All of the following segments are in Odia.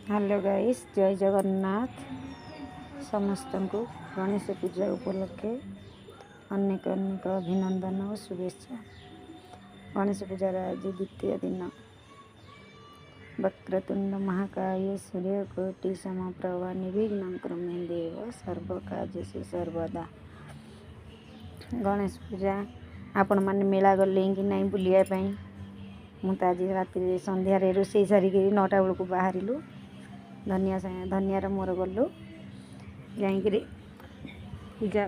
ହ୍ୟାଲୋ ଗାଇସ୍, ଜୟ ଜଗନ୍ନାଥ। ସମସ୍ତଙ୍କୁ ଗଣେଶ ପୂଜା ଉପଲକ୍ଷେ ଅନେକ ଅନେକ ଅଭିନନ୍ଦନ ଓ ଶୁଭେଚ୍ଛା। ଗଣେଶ ପୂଜାର ଆଜି ଦ୍ୱିତୀୟ ଦିନ। ବକ୍ରତୁଣ୍ଡ ମହାକାୟ ସୂର୍ଯ୍ୟକୋଟି ସମପ୍ରଭା ନିର୍ବିଘ୍ନଂ କୁରୁ ମେ ଦେବ ସର୍ବକାର୍ଯ୍ୟେଷୁ ସର୍ବଦା। ଗଣେଶ ପୂଜା, ଆପଣମାନେ ମେଳା ଗଲେ କି ନାହିଁ ବୁଲିବା ପାଇଁ? ମୁଁ ତ ଆଜି ରାତିରେ ସନ୍ଧ୍ୟାରେ ରୋଷେଇ ସାରିକିରି 9ଟା ବେଳକୁ ବାହାରିଲୁ। ଧନିଆ ଧନିଆର ମୋର ଗଲୁ, ଯାଇକିରି ପୂଜା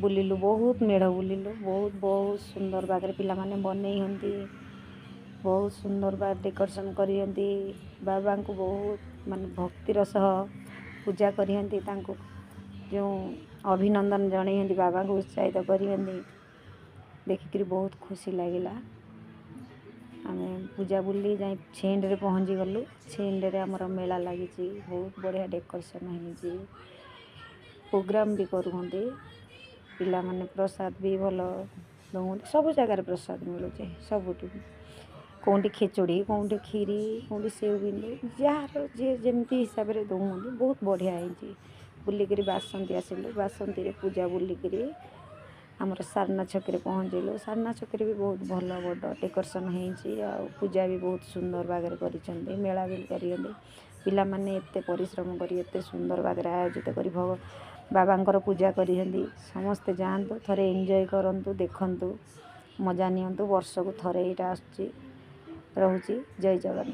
ବୁଲିଲୁ, ବହୁତ ମେଢ଼ ବୁଲିଲୁ। ବହୁତ ବହୁତ ସୁନ୍ଦର ବାଗରେ ପିଲାମାନେ ବନେଇଛନ୍ତି, ବହୁତ ସୁନ୍ଦର ବା ଡେକୋରେସନ୍ କରିଛନ୍ତି। ବାବାଙ୍କୁ ବହୁତ ମାନେ ଭକ୍ତିର ସହ ପୂଜା କରିଛନ୍ତି, ତାଙ୍କୁ ଯେଉଁ ଅଭିନନ୍ଦନ ଜଣେଇଛନ୍ତି, ବାବାଙ୍କୁ ଉତ୍ସାହିତ କରିଛନ୍ତି, ଦେଖିକିରି ବହୁତ ଖୁସି ଲାଗିଲା। ଆମେ ପୂଜା ବୁଲି ଯାଇ ଛେଣ୍ଡରେ ପହଞ୍ଚିଗଲୁ। ଛେଣ୍ଡରେ ଆମର ମେଳା ଲାଗିଛି, ବହୁତ ବଢ଼ିଆ ଡେକୋରେସନ୍ ହେଇଛି, ପ୍ରୋଗ୍ରାମ୍ ବି କରୁଛନ୍ତି ପିଲାମାନେ, ପ୍ରସାଦ ବି ଭଲ ଦେଉଛନ୍ତି। ସବୁ ଜାଗାରେ ପ୍ରସାଦ ମିଳୁଛି ସବୁଠି, କେଉଁଠି ଖେଚୁଡ଼ି, କେଉଁଠି କ୍ଷୀରି, କେଉଁଠି ସେଉ ବିନ୍ଦୁ, ଯାହାର ଯିଏ ଯେମିତି ହିସାବରେ ଦେଉଛନ୍ତି। ବହୁତ ବଢ଼ିଆ ହେଇଛି। ବୁଲିକିରି ବାସନ୍ତୀ ଆସିଲୁ। ବାସନ୍ତୀରେ ପୂଜା ବୁଲିକିରି ଆମର ସାରନା ଛକରେ ପହଞ୍ଚିଲୁ। ସାରନା ଛକରେ ବି ବହୁତ ଭଲ ବଡ଼ ଡେକୋରେସନ୍ ହେଇଛି ଆଉ ପୂଜା ବି ବହୁତ ସୁନ୍ଦର ବାଗରେ କରିଛନ୍ତି, ମେଳା ବି କରିଛନ୍ତି। ପିଲାମାନେ ଏତେ ପରିଶ୍ରମ କରି ଏତେ ସୁନ୍ଦର ବାଗରେ ଆୟୋଜିତ କରି ବାବାଙ୍କର ପୂଜା କରିଛନ୍ତି। ସମସ୍ତେ ଯାଆନ୍ତୁ, ଥରେ ଏନ୍ଜୟ କରନ୍ତୁ, ଦେଖନ୍ତୁ, ମଜା ନିଅନ୍ତୁ। ବର୍ଷକୁ ଥରେ ଏଇଟା ଆସୁଛି। ରହୁଛି, ଜୟ ଜଗନ୍ନାଥ।